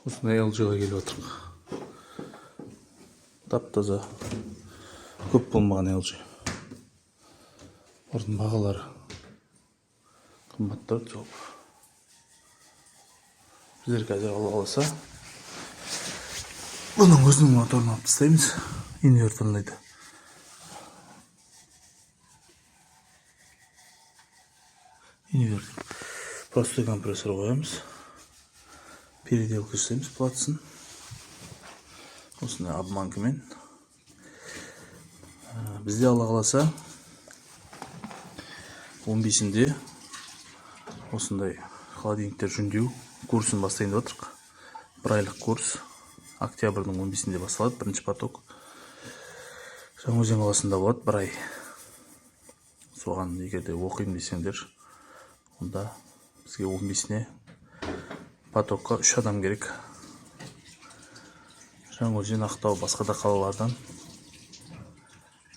Осындай LG-ға келіп отырмық. Тап таза, көп болмаған LG. Олардың бағалары қымбат тұрады сол. Біздер қазір, Алла қаласа, бұның өзінің моторын алып тастаймыз, инверторныйды. Инвертор, простой компрессор қоямыз, переделка жасаймыз платасын осындай обманкамен. Бізде, Алла қаласа, 15-інде осындай холодильниктер жөндеу курсын бастайын деп жатырмық. Бір айлық курс октябрьдің 15-інде басталады. Бірінші поток Жаңаөзен қаласында болады бір ай. Соған егер де оқимын десеңдер, онда бізге 15-іне потокқа үш адам керек. Жаңаөзен, Ақтау, басқа да қалалардан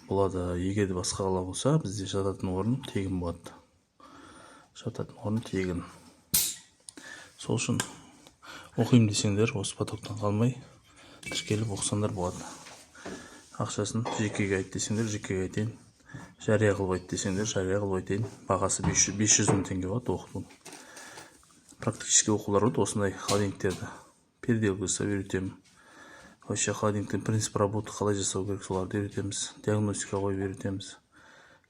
болады. Егер де басқа қала болса, бізде жататын орын тегін болады, жататын орын тегін. Сол үшін оқимын десеңдер, осы потоктан қалмай тіркеліп оқысаңдар болады. Ақшасын жекеге айт десеңдер, жекеге айтайын, жария қылып айт десеңдер, жария қылып айтайын. Бағасы 500 мың теңге болады оқытудың. Практический оқулар болады. Осындай холодильниктерді переделка жасап үйретемін. Вообще холодильниктің принцип работы қалай жасау керек, соларды үйретеміз. Диагностика қойып үйретеміз.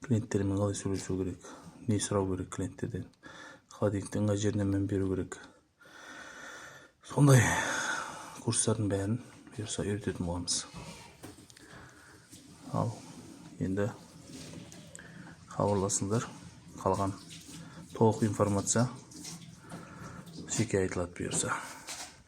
Клиенттермен қалай сөйлесу керек, не сұрау керек клиенттерден, холодильниктің қай жеріне мән беру керек, сондай курстардың бәрін бұйырса үйрететін боламыз. Ал енді хабарласыңдар, қалған толық информация жеке айтылады бұйырса.